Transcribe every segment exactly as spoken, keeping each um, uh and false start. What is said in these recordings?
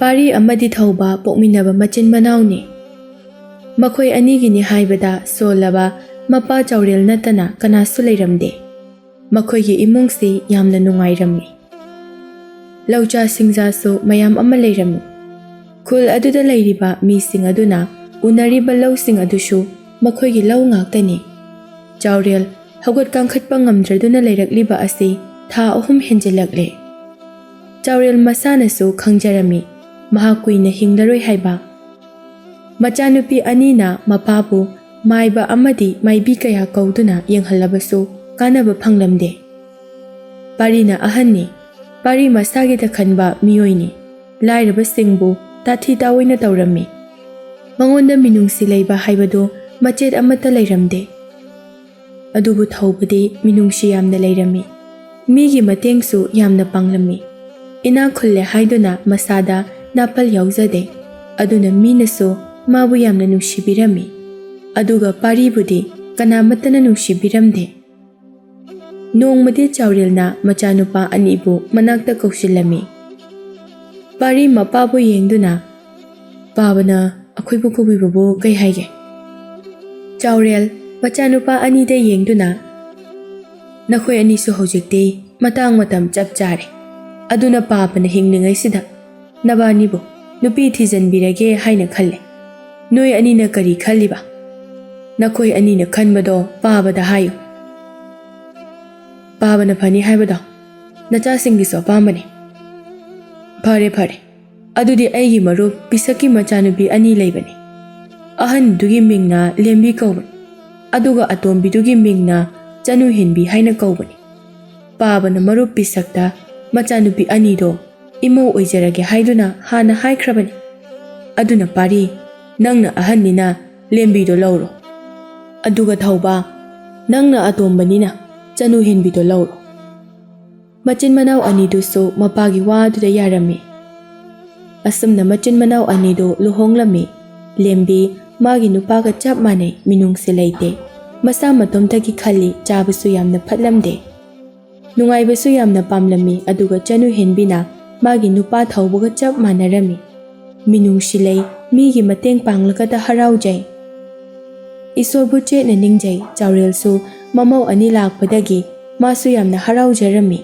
ꯄꯥꯔꯤ ꯑꯃꯗꯤ ꯊꯧꯕ ꯄꯣꯛꯃꯤꯟꯅꯕ ꯃꯆꯤꯟ ꯃꯅꯥꯎꯅꯤ꯫ ꯃꯈꯣꯏ ꯑꯅꯤꯒꯤꯅꯤ ꯍꯥꯏꯕꯗ ꯁꯣꯜꯂꯕ ꯃꯄꯥ ꯆꯥꯎꯔꯦꯜ ꯅꯠꯇꯅ ꯀꯅꯥꯁꯨ ꯂꯩꯔꯝꯗꯦ꯫ ꯃꯈꯣꯏꯒꯤ ꯏꯃꯨꯡꯁꯤ ꯌꯥꯝꯅ ꯅꯨꯡꯉꯥꯏꯔꯝꯃꯤ꯫ ꯂꯧꯆꯥ ꯁꯤꯡꯖꯥꯁꯨ ꯃꯌꯥꯝ ꯑꯃ ꯂꯩꯔꯝꯃꯤ꯫ ꯈꯨꯜ ꯑꯗꯨꯗ ꯂꯩꯔꯤꯕ ꯃꯤꯁꯤꯡ ꯑꯗꯨꯅ ꯎꯅꯔꯤꯕ ꯂꯧꯁꯤꯡ ꯑꯗꯨꯁꯨ ꯃꯈꯣꯏꯒꯤ ꯂꯧ ꯉꯥꯛꯇꯅꯤ꯫ ꯆꯥꯎꯔꯦꯜ ꯍꯧꯒꯠ ꯀꯥꯡꯈꯠꯄ ꯉꯝꯗ꯭ꯔꯗꯨꯅ ꯂꯩꯔꯛꯂꯤꯕ ꯑꯁꯤ ꯊꯥ ꯑꯍꯨꯝ ꯍꯦꯟꯖꯤꯜꯂꯛꯂꯦ꯫ ꯆꯥꯎꯔꯦꯜ ꯃꯁꯥꯅꯁꯨ ꯈꯪꯖꯔꯝꯃꯤ ꯃꯍꯥꯛ ꯀꯨꯏꯅ ꯍꯤꯡꯂꯔꯣꯏ ꯍꯥꯏꯕ꯫ ꯃꯆꯥꯅꯨꯄꯤ ꯑꯅꯤꯅ ꯃꯄꯥꯕꯨ ꯃꯥꯏꯕ ꯑꯃꯗꯤ ꯃꯥꯏꯕꯤ ꯀꯌꯥ ꯀꯧꯗꯨꯅ ꯌꯦꯡꯍꯜꯂꯕꯁꯨ ꯀꯥꯟꯅꯕ ꯐꯪꯂꯝꯗꯦ꯫ ꯄꯥꯔꯤꯅ ꯑꯍꯟꯅꯤ꯫ ꯄꯥꯔꯤ ꯃꯁꯥꯒꯤꯗ ꯈꯟꯕ ꯃꯤꯑꯣꯏꯅꯤ꯫ ꯂꯥꯏꯔꯕꯁꯤꯡꯕꯨ ꯇꯥꯊꯤ ꯇꯥꯑꯣꯏꯅ ꯇꯧꯔꯝꯃꯤ꯫ ꯃꯉꯣꯟꯗ ꯃꯤꯅꯨꯡꯁꯤ ꯂꯩꯕ ꯍꯥꯏꯕꯗꯨ ꯃꯆꯦꯠ ꯑꯃꯠꯇ ꯂꯩꯔꯝꯗꯦ꯫ ꯑꯗꯨꯕꯨ ꯊꯧꯕꯗꯤ ꯃꯤꯅꯨꯡꯁꯤ ꯌꯥꯝꯅ ꯂꯩꯔꯝꯃꯤ꯫ ꯃꯤꯒꯤ ꯃꯇꯦꯡꯁꯨ ꯌꯥꯝꯅ ꯄꯥꯡꯂꯝꯃꯤ꯫ ꯏꯅꯥꯛ ꯈꯨꯜꯂꯦ ꯍꯥꯏꯗꯨꯅ ꯃꯁꯥꯗ ꯅꯥꯄꯜ ꯌꯥꯎꯖꯗꯦ꯫ ꯑꯗꯨꯅ ꯃꯤꯅꯁꯨ ꯃꯥꯕꯨ ꯌꯥꯝꯅ ꯅꯨꯡꯁꯤꯕꯤꯔꯝꯃꯤ꯫ ꯑꯗꯨꯒ ꯄꯥꯔꯤꯕꯨꯗꯤ ꯀꯅꯥꯃꯠꯇꯅ ꯅꯨꯡꯁꯤꯕꯤꯔꯝꯗꯦ꯫ ꯅꯣꯡꯃꯗꯤ ꯆꯥꯎꯔꯦꯜꯅ ꯃꯆꯥꯅꯨꯄꯥ ꯑꯅꯤꯕꯨ ꯃꯅꯥꯛꯇ ꯀꯧꯁꯤꯜꯂꯝꯃꯤ꯫ ꯄꯥꯔꯤ ꯃꯄꯥꯕꯨ ꯌꯦꯡꯗꯨꯅ, "ꯄꯥꯕꯅ ꯑꯩꯈꯣꯏꯕꯨ ꯀꯧꯕꯤꯕꯕꯨ ꯀꯩ ꯍꯥꯏꯒꯦ?" ꯆꯥꯎꯔꯦꯜ ꯃꯆꯥꯅꯨꯄꯥ ꯑꯅꯤꯗ ꯌꯦꯡꯗꯨꯅ, "ꯅꯈꯣꯏ ꯑꯅꯤꯁꯨ ꯍꯧꯖꯤꯛꯇꯤ ꯃꯇꯥꯡ ꯃꯇꯝ ꯆꯞ ꯆꯥꯔꯦ꯫ ꯑꯗꯨꯅ ꯄꯥꯕꯅ ꯍꯤꯡꯂꯤꯉꯩꯁꯤꯗ ꯅꯕꯥꯅꯤꯕꯨ ꯅꯨꯄꯤ ꯊꯤꯖꯤꯟꯕꯤꯔꯒꯦ ꯍꯥꯏꯅ ꯈꯜꯂꯦ꯫ ꯅꯣꯏ ꯑꯅꯤꯅ ꯀꯔꯤ ꯈꯜꯂꯤꯕ? ꯅꯈꯣꯏ ꯑꯅꯤꯅ ꯈꯟꯕꯗꯣ ꯄꯥꯕꯗ ꯍꯥꯏꯌꯨ꯫ ꯄꯥꯕꯅ ꯐꯅꯤ ꯍꯥꯏꯕꯗꯣ ꯅꯆꯥꯁꯤꯡꯒꯤꯁꯨ ꯑꯄꯥꯝꯕꯅꯤ꯫ ꯐꯔꯦ, ꯐꯔꯦ꯫ ꯑꯗꯨꯗꯤ ꯑꯩꯒꯤ ꯃꯔꯨꯞ ꯄꯤꯁꯛꯀꯤ ꯃꯆꯥꯅꯨꯄꯤ ꯑꯅꯤ ꯂꯩꯕꯅꯤ꯫ ꯑꯍꯟꯗꯨꯒꯤ ꯃꯤꯡꯅ ꯂꯦꯝꯕꯤ ꯀꯧꯕꯅꯤ, ꯑꯗꯨꯒ ꯑꯇꯣꯝꯕꯤꯗꯨꯒꯤ ꯃꯤꯡꯅ ꯆꯅꯨ ꯍꯦꯟꯕꯤ ꯍꯥꯏꯅ ꯀꯧꯕꯅꯤ꯫ ꯄꯥꯕꯅ ꯃꯔꯨꯞ ꯄꯤꯁꯛꯇ ꯃꯆꯥꯅꯨꯄꯤ ꯑꯅꯤꯗꯣ ꯏꯃꯧ ꯑꯣꯏꯖꯔꯒꯦ ꯍꯥꯏꯗꯨꯅ ꯍꯥꯟꯅ ꯍꯥꯏꯈ꯭ꯔꯕꯅꯤ꯫ ꯑꯗꯨꯅ ꯄꯥꯔꯤ, ꯅꯪꯅ ꯑꯍꯟꯅꯤꯅ ꯂꯦꯝꯕꯤꯗꯣ ꯂꯧꯔꯣ꯫ ꯑꯗꯨꯒ ꯊꯧꯕ, ꯅꯪꯅ ꯑꯇꯣꯝꯕꯅꯤꯅ ꯆꯅꯨ ꯍꯦꯟꯕꯤꯗꯣ ꯂꯧꯔꯣ꯫" ꯃꯆꯤꯟ ꯃꯅꯥꯎ ꯑꯅꯤꯗꯨꯁꯨ ꯃꯄꯥꯒꯤ ꯋꯥ ꯑꯗꯨꯗ ꯌꯥꯔꯝꯃꯤ꯫ ꯑꯁꯨꯝꯅ ꯃꯆꯤꯟ ꯃꯅꯥꯎ ꯑꯅꯤꯗꯨ ꯂꯨꯍꯣꯡꯂꯝꯃꯤ꯫ ꯂꯦꯝꯕꯤ ꯃꯥꯒꯤ ꯅꯨꯄꯥꯒ ꯆꯞ ꯃꯥꯟꯅꯩ, ꯃꯤꯅꯨꯡꯁꯤ ꯂꯩꯇꯦ꯫ ꯃꯁꯥ ꯃꯇꯣꯝꯇꯒꯤ ꯈꯜꯂꯤ, ꯆꯥꯕꯁꯨ ꯌꯥꯝꯅ ꯐꯠꯂꯝꯗꯦ꯫ ꯅꯨꯡꯉꯥꯏꯕꯁꯨ ꯌꯥꯝꯅ ꯄꯥꯝꯂꯝꯃꯤ, ꯑꯗꯨꯒ ꯆꯅꯨ ꯍꯦꯟꯕꯤꯅ ꯃꯥꯒꯤ ꯅꯨꯄꯥ ꯊꯧꯕꯒ ꯆꯞ ꯃꯥꯟꯅꯔꯝꯃꯤ꯫ ꯃꯤꯅꯨꯡꯁꯤ ꯂꯩ, ꯃꯤꯒꯤ ꯃꯇꯦꯡ ꯄꯥꯡꯂꯒꯗ ꯍꯔꯥꯎꯖꯩ꯫ ꯏꯁꯣꯔꯕꯨ ꯆꯦꯠꯅ ꯅꯤꯡꯖꯩ꯫ ꯆꯥꯎꯔꯦꯜꯁꯨ ꯃꯃꯧ ꯑꯅꯤ ꯂꯥꯛꯄꯗꯒꯤ ꯃꯥꯁꯨ ꯌꯥꯝꯅ ꯍꯔꯥꯎꯖꯔꯝꯃꯤ꯫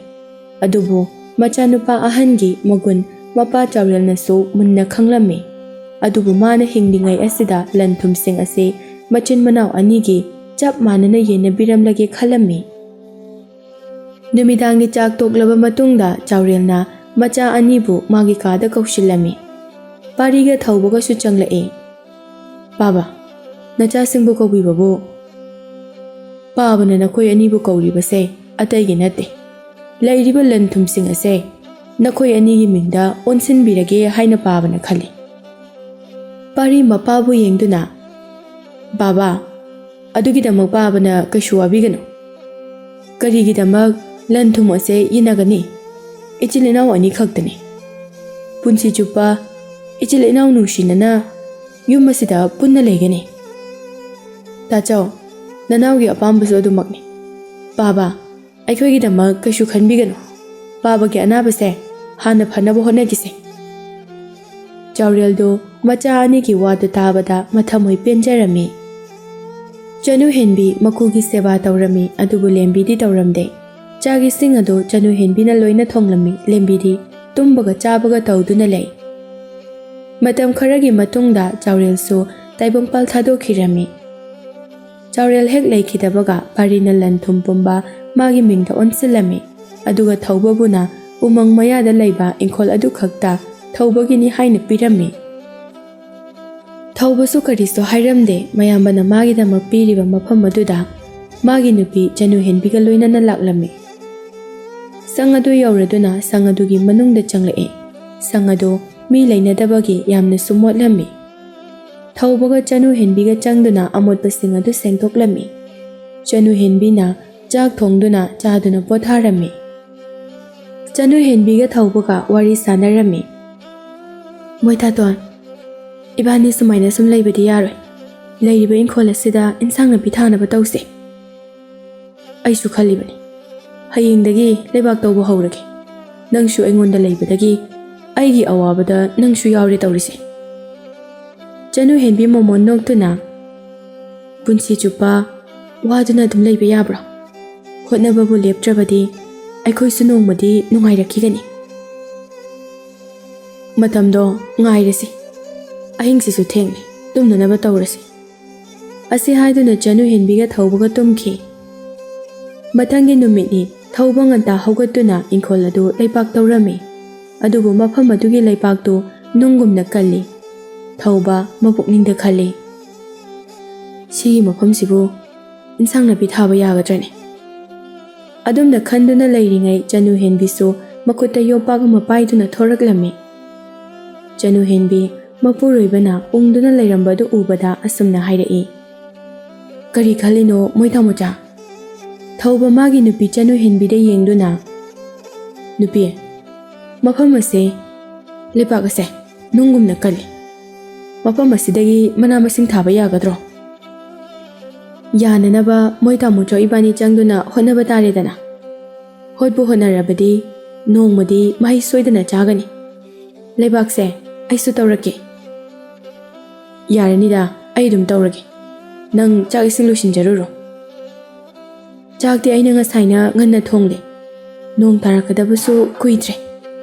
ꯑꯗꯨꯕꯨ ꯃꯆꯥꯅꯨꯄꯥ ꯑꯍꯟꯒꯤ ꯃꯒꯨꯟ ꯃꯄꯥ ꯆꯥꯎꯔꯦꯜꯅꯁꯨ ꯃꯨꯟꯅ ꯈꯪꯂꯝꯃꯤ꯫ ꯑꯗꯨꯕꯨ ꯃꯥꯅ ꯍꯤꯡꯂꯤꯉꯩ ꯑꯁꯤꯗ ꯂꯟ ꯊꯨꯝꯁꯤꯡ ꯑꯁꯤ ꯃꯆꯤꯟ ꯃꯅꯥꯎ ꯑꯅꯤꯒꯤ ꯆꯞ ꯃꯥꯟꯅꯅ ꯌꯦꯟꯅꯕꯤꯔꯝꯂꯒꯦ ꯈꯜꯂꯝꯃꯤ꯫ ꯅꯨꯃꯤꯗꯥꯡꯒꯤ ꯆꯥꯛ ꯇꯣꯛꯂꯕ ꯃꯇꯨꯡꯗ ꯆꯥꯎꯔꯦꯜꯅ ꯃꯆꯥ ꯑꯅꯤꯕꯨ ꯃꯥꯒꯤ ꯀꯥꯗ ꯀꯧꯁꯤꯜꯂꯝꯃꯤ꯫ ꯄꯥꯔꯤꯒ ꯊꯧꯕꯒꯁꯨ ꯆꯪꯂꯛꯏ꯫ "ꯄꯥꯕ, ꯅꯆꯥꯁꯤꯡꯕꯨ ꯀꯧꯕꯤꯕꯕꯨ?" "ꯄꯥꯕꯅ ꯅꯈꯣꯏ ꯑꯅꯤꯕꯨ ꯀꯧꯔꯤꯕꯁꯦ ꯑꯇꯩꯒꯤ ꯅꯠꯇꯦ꯫ ꯂꯩꯔꯤꯕ ꯂꯟ ꯊꯨꯝꯁꯤꯡ ꯑꯁꯦ ꯅꯈꯣꯏ ꯑꯅꯤꯒꯤ ꯃꯤꯡꯗ ꯑꯣꯟꯁꯤꯟꯕꯤꯔꯒꯦ ꯍꯥꯏꯅ ꯄꯥꯕꯅ ꯈꯜꯂꯤ꯫" ꯄꯥꯔꯤ ꯃꯄꯥꯕꯨ ꯌꯦꯡꯗꯨꯅ, "ꯕꯥꯕꯥ, ꯑꯗꯨꯒꯤꯗꯃꯛ ꯄꯥꯕꯅ ꯀꯩꯁꯨ ꯋꯥꯕꯤꯒꯅꯨ꯫ ꯀꯔꯤꯒꯤꯗꯃꯛ ꯂꯟ ꯊꯨꯝ ꯑꯁꯦ ꯌꯦꯟꯅꯒꯅꯤ? ꯏꯆꯤꯜ ꯏꯅꯥꯎ ꯑꯅꯤ ꯈꯛꯇꯅꯤ꯫ ꯄꯨꯟꯁꯤ ꯆꯨꯞꯄ ꯏꯆꯤꯜ ꯏꯅꯥꯎ ꯅꯨꯡꯁꯤꯅꯅ ꯌꯨꯝ ꯑꯁꯤꯗ ꯄꯨꯟꯅ ꯂꯩꯒꯅꯤ꯫ ꯇꯥꯆꯧ, ꯅꯅꯥꯎꯒꯤ ꯑꯄꯥꯝꯕꯁꯨ ꯑꯗꯨꯃꯛꯅꯤ꯫ ꯄꯥꯕ, ꯑꯩꯈꯣꯏꯒꯤꯗꯃꯛ ꯀꯩꯁꯨ ꯈꯟꯕꯤꯒꯅꯨ꯫ ꯄꯥꯕꯒꯤ ꯑꯅꯥꯕꯁꯦ ꯍꯥꯟꯅ ꯐꯅꯕ ꯍꯣꯠꯅꯈꯤꯁꯦ꯫" ꯆꯥꯎꯔꯦꯜꯗꯨ ꯃꯆꯥ ꯑꯅꯤꯒꯤ ꯋꯥꯗꯨ ꯇꯥꯕꯗ ꯃꯊꯃꯣꯏ ꯄꯦꯟꯖꯔꯝꯃꯤ꯫ ꯆꯅꯨ ꯍꯦꯟꯕꯤ ꯃꯀꯨꯒꯤ ꯁꯦꯕꯥ ꯇꯧꯔꯝꯃꯤ, ꯑꯗꯨꯕꯨ ꯂꯦꯝꯕꯤꯗꯤ ꯇꯧꯔꯝꯗꯦ꯫ ꯆꯥꯛ ꯏꯁꯤꯡ ꯑꯗꯨ ꯆꯅꯨ ꯍꯦꯟꯕꯤꯅ ꯂꯣꯏꯅ ꯊꯣꯡꯂꯝꯃꯤ, ꯂꯦꯝꯕꯤꯗꯤ ꯇꯨꯝꯕꯒ ꯆꯥꯕꯒ ꯇꯧꯗꯨꯅ ꯂꯩ꯫ ꯃꯇꯝ ꯈꯔꯒꯤ ꯃꯇꯨꯡꯗ ꯆꯥꯎꯔꯦꯜꯁꯨ ꯇꯥꯏꯕꯪꯄꯥꯜ ꯊꯥꯗꯣꯛꯈꯤꯔꯝꯃꯤ꯫ ꯆꯥꯎꯔꯦꯜ ꯍꯦꯛ ꯂꯩꯈꯤꯗꯕꯒ ꯄꯥꯔꯤꯅ ꯂꯟ ꯊꯨꯝ ꯄꯨꯝꯕ ꯃꯥꯒꯤ ꯃꯤꯡꯗ ꯑꯣꯟꯁꯤꯜꯂꯝꯃꯤ, ꯑꯗꯨꯒ ꯊꯧꯕꯕꯨꯅ ꯎꯃꯪ ꯃꯌꯥꯗ ꯂꯩꯕ ꯏꯪꯈꯣꯜ ꯑꯗꯨꯈꯛꯇ ꯊꯧꯕꯒꯤꯅꯤ ꯍꯥꯏꯅ ꯄꯤꯔꯝꯃꯤ꯫ ꯊꯧꯕꯁꯨ ꯀꯔꯤꯁꯨ ꯍꯥꯏꯔꯝꯗꯦ꯫ ꯃꯌꯥꯝꯕꯅ ꯃꯥꯒꯤꯗꯃꯛ ꯄꯤꯔꯤꯕ ꯃꯐꯝ ꯑꯗꯨꯗ ꯃꯥꯒꯤ ꯅꯨꯄꯤ ꯆꯅꯨ ꯍꯦꯟꯕꯤꯒ ꯂꯣꯏꯅꯅ ꯂꯥꯛꯂꯝꯃꯤ꯫ ꯁꯪ ꯑꯗꯨ ꯌꯧꯔꯗꯨꯅ ꯁꯪ ꯑꯗꯨꯒꯤ ꯃꯅꯨꯡꯗ ꯆꯪꯂꯛꯏ꯫ ꯁꯪ ꯑꯗꯨ ꯃꯤ ꯂꯩꯅꯗꯕꯒꯤ ꯌꯥꯝꯅꯁꯨ ꯃꯣꯠꯂꯝꯃꯤ꯫ ꯊꯧꯕꯒ ꯆꯅꯨ ꯍꯦꯟꯕꯤꯒ ꯆꯪꯗꯨꯅ ꯑꯃꯣꯠꯄꯁꯤꯡ ꯑꯗꯨ ꯁꯦꯡꯗꯣꯛꯂꯝꯃꯤ꯫ ꯆꯅꯨ ꯍꯦꯟꯕꯤꯅ ꯆꯥꯛ ꯊꯣꯡꯗꯨꯅ ꯆꯥꯗꯨꯅ ꯄꯣꯊꯥꯔꯝꯃꯤ꯫ ꯆꯅꯨ ꯍꯦꯟꯕꯤꯒ ꯊꯧꯕꯒ ꯋꯥꯔꯤ ꯁꯥꯟꯅꯔꯝꯃꯤ꯫ "ꯃꯣꯏꯊꯥꯇꯣꯟ, ꯏꯕꯥꯅꯤ ꯁꯨꯃꯥꯏꯅ ꯁꯨꯝ ꯂꯩꯕꯗꯤ ꯌꯥꯔꯣꯏ꯫ ꯂꯩꯔꯤꯕ ꯏꯪꯈꯣꯜ ꯑꯁꯤꯗ ꯏꯟꯁꯥꯡ ꯅꯥꯄꯤ ꯊꯥꯅꯕ ꯇꯧꯁꯦ꯫" "ꯑꯩꯁꯨ ꯈꯜꯂꯤꯕꯅꯤ꯫ ꯍꯌꯦꯡꯗꯒꯤ ꯂꯩꯕꯥꯛ ꯇꯧꯕ ꯍꯧꯔꯒꯦ꯫" ꯅꯪꯁꯨ ꯑꯩꯉꯣꯟꯗ ꯂꯩꯕꯗꯒꯤ ꯑꯩꯒꯤ ꯑꯋꯥꯕꯗ ꯅꯪꯁꯨ ꯌꯥꯎꯔꯦ ꯇꯧꯔꯤꯁꯦ꯫ ꯆꯅꯨ ꯍꯦꯟꯕꯤ ꯃꯣꯃꯣꯟ ꯅꯣꯛꯇꯨꯅ, "ꯄꯨꯟꯁꯤ ꯆꯨꯞꯄ ꯋꯥꯗꯨꯅ ꯑꯗꯨꯝ ꯂꯩꯕ ꯌꯥꯕ꯭ꯔꯣ? ꯍꯣꯠꯅꯕꯕꯨ ꯂꯦꯞꯇ꯭ꯔꯕꯗꯤ ꯑꯩꯈꯣꯏꯁꯨ ꯅꯣꯡꯃꯗꯤ ꯅꯨꯡꯉꯥꯏꯔꯛꯈꯤꯒꯅꯤ꯫ ꯃꯇꯝꯗꯣ ꯉꯥꯏꯔꯁꯤ꯫ ꯑꯍꯤꯡꯁꯤꯁꯨ ꯊꯦꯡꯂꯦ, ꯇꯨꯝꯅꯅꯕ ꯇꯧꯔꯁꯤ"꯫ ꯑꯁꯤ ꯍꯥꯏꯗꯨꯅ ꯆꯅꯨ ꯍꯦꯟꯕꯤꯒ ꯊꯧꯕꯒ ꯇꯨꯝꯈꯤ꯫ ꯃꯊꯪꯒꯤ ꯅꯨꯃꯤꯠꯅꯤ꯫ ꯊꯧꯕ ꯉꯟꯇꯥ ꯍꯧꯒꯠꯇꯨꯅ ꯏꯪꯈꯣꯜ ꯑꯗꯨ ꯂꯩꯄꯥꯛ ꯇꯧꯔꯝꯃꯤ꯫ ꯑꯗꯨꯕꯨ ꯃꯐꯝ ꯑꯗꯨꯒꯤ ꯂꯩꯄꯥꯛꯇꯨ ꯅꯨꯡꯒꯨꯝꯅ ꯀꯜꯂꯤ꯫ ꯊꯧꯕ ꯃꯄꯨꯛꯅꯤꯡꯗ ꯈꯜꯂꯤ, "ꯁꯤꯒꯤ ꯃꯐꯝꯁꯤꯕꯨ ꯏꯟꯁꯥꯡ ꯅꯥꯄꯤ ꯊꯥꯕ ꯌꯥꯒꯗ꯭ꯔꯅꯦ?" ꯑꯗꯨꯝꯅ ꯈꯟꯗꯨꯅ ꯂꯩꯔꯤꯉꯩ ꯆꯅꯨ ꯍꯦꯟꯕꯤꯁꯨ ꯃꯈꯨꯠꯇ ꯌꯣꯝꯄꯥꯛ ꯑꯃ ꯄꯥꯏꯗꯨꯅ ꯊꯣꯔꯛꯂꯝꯃꯤ꯫ ꯆꯅꯨ ꯍꯦꯟꯕꯤ ꯃꯄꯨꯔꯣꯏꯕꯅ ꯎꯪꯗꯨꯅ ꯂꯩꯔꯝꯕꯗꯨ ꯎꯕꯗ ꯑꯁꯨꯝꯅ ꯍꯥꯏꯔꯛꯏ, "ꯀꯔꯤ ꯈꯜꯂꯤꯅꯣ ꯃꯣꯏ ꯇꯥꯃꯣꯆꯥ?" ꯊꯧꯕ ꯃꯥꯒꯤ ꯅꯨꯄꯤ ꯆꯅꯨ ꯍꯦꯟꯕꯤꯗ ꯌꯦꯡꯗꯨꯅ, "ꯅꯨꯄꯤ, ꯃꯐꯝ ꯑꯁꯦ, ꯂꯩꯄꯥꯛ ꯑꯁꯦ ꯅꯨꯡꯒꯨꯝꯅ ꯀꯜꯂꯤ꯫ ꯃꯐꯝ ꯑꯁꯤꯗꯒꯤ ꯃꯅꯥ ꯃꯁꯤꯡ ꯊꯥꯕ ꯌꯥꯒꯗ꯭ꯔꯣ?" "ꯌꯥꯅꯅꯕ ꯃꯣꯏ ꯇꯥꯃꯣꯆꯧ ꯏꯕꯥꯅꯤ ꯆꯪꯗꯨꯅ ꯍꯣꯠꯅꯕ ꯇꯥꯔꯦꯗꯅ꯫ ꯍꯣꯠꯄꯨ ꯍꯣꯠꯅꯔꯕꯗꯤ ꯅꯣꯡꯃꯗꯤ ꯃꯍꯩ ꯁꯣꯏꯗꯅ ꯆꯥꯒꯅꯤ꯫ ꯂꯩꯕꯥꯛꯁꯦ ꯑꯩꯁꯨ ꯇꯧꯔꯛꯀꯦ"꯫ "ꯌꯥꯔꯅꯤꯗ, ꯑꯩ ꯑꯗꯨꯝ ꯇꯧꯔꯒꯦ꯫ ꯅꯪ ꯆꯥꯛ ꯏꯁꯤꯡ ꯂꯣꯏꯁꯤꯟꯖꯔꯨꯔꯣ"꯫ "ꯆꯥꯛꯇꯤ ꯑꯩꯅ ꯉꯁꯥꯏꯅ ꯉꯟꯅ ꯊꯣꯡꯂꯦ꯫ ꯅꯣꯡ ꯇꯥꯔꯛꯀꯗꯕꯁꯨ ꯀꯨꯏꯗ꯭ꯔꯦ꯫